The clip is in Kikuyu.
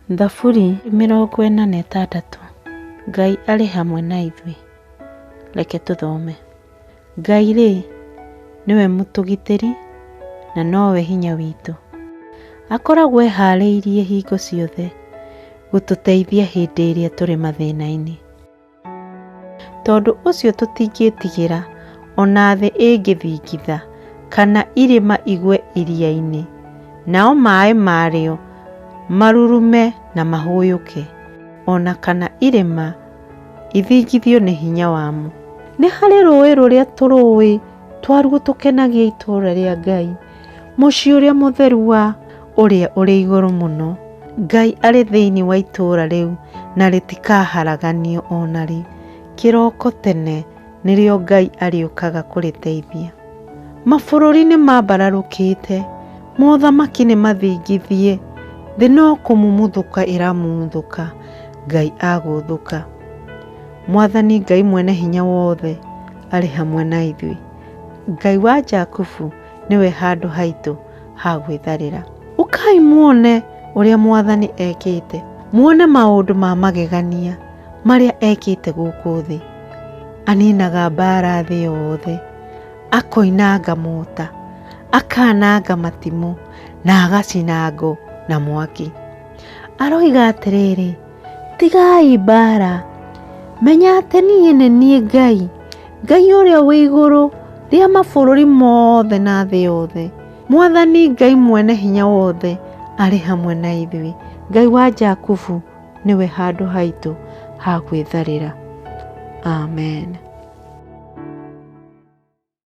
Thaburi 46. Ngai arĩ hamwe na ithuĩ. Reke tũthome. Ngai-rĩ, nĩwe mũtũgitĩri na nowe hinya witũ. Akoragwo ehaarĩirie hingo ciothe gũtũteithia hĩndĩ ĩrĩa tũrĩ mathĩna-inĩ. Tondũ ũcio tũtingĩtigĩra o na thĩ ĩngĩthingitha, kana irĩma igwe iria-inĩ, nao maĩ marĩo marurume na mahũyũke, o na kana irĩma ithingithio nĩ hinya wamo. Nĩ harĩ rũũĩ rũrĩa tũrũũĩ twaruo tũkenagia itũũra rĩa Ngai, mũciĩ ũrĩa mũtheru wa Ũrĩa ũrĩ Igũrũ Mũno. Ngai arĩ thĩinĩ wa itũũra rĩu na rĩtikaharaganio o na rĩ. Kĩroko tene nĩrĩo Ngai arĩũkaga kũrĩteithia. Mabũrũri nĩmambararũkĩte, mothamaki nĩmathingithie, thĩ no kũmumuthũka ĩramumuthũka, Ngai agũũthũka. Mwathani Ngai Mwene-Hinya-Wothe arĩ hamwe na ithuĩ, Ngai wa Jakubu nĩwe handũ haitũ ha gwĩtharĩra. Ũkai muone ũrĩa Mwathani ekĩte, muone maũndũ ma magegania marĩa ekĩte gũkũ thĩ. Aniinaga mbaara thĩ yothe, akoinanga mota, akananga matimũ, na agacina ngo na mwaki. Aroiga atĩrĩrĩ, Tigai mbaara, menya atĩ niĩ nĩ niĩ Ngai, Ngai ũrĩa wĩ igũrũ rĩa mabũrũri mothe na thĩ yothe. Mwathani Ngai Mwene Hinya Wothe arĩ hamwe na ithuĩ, Ngai wa Jakubu nĩwe handũ haitũ ha gwĩtharĩra. Amen.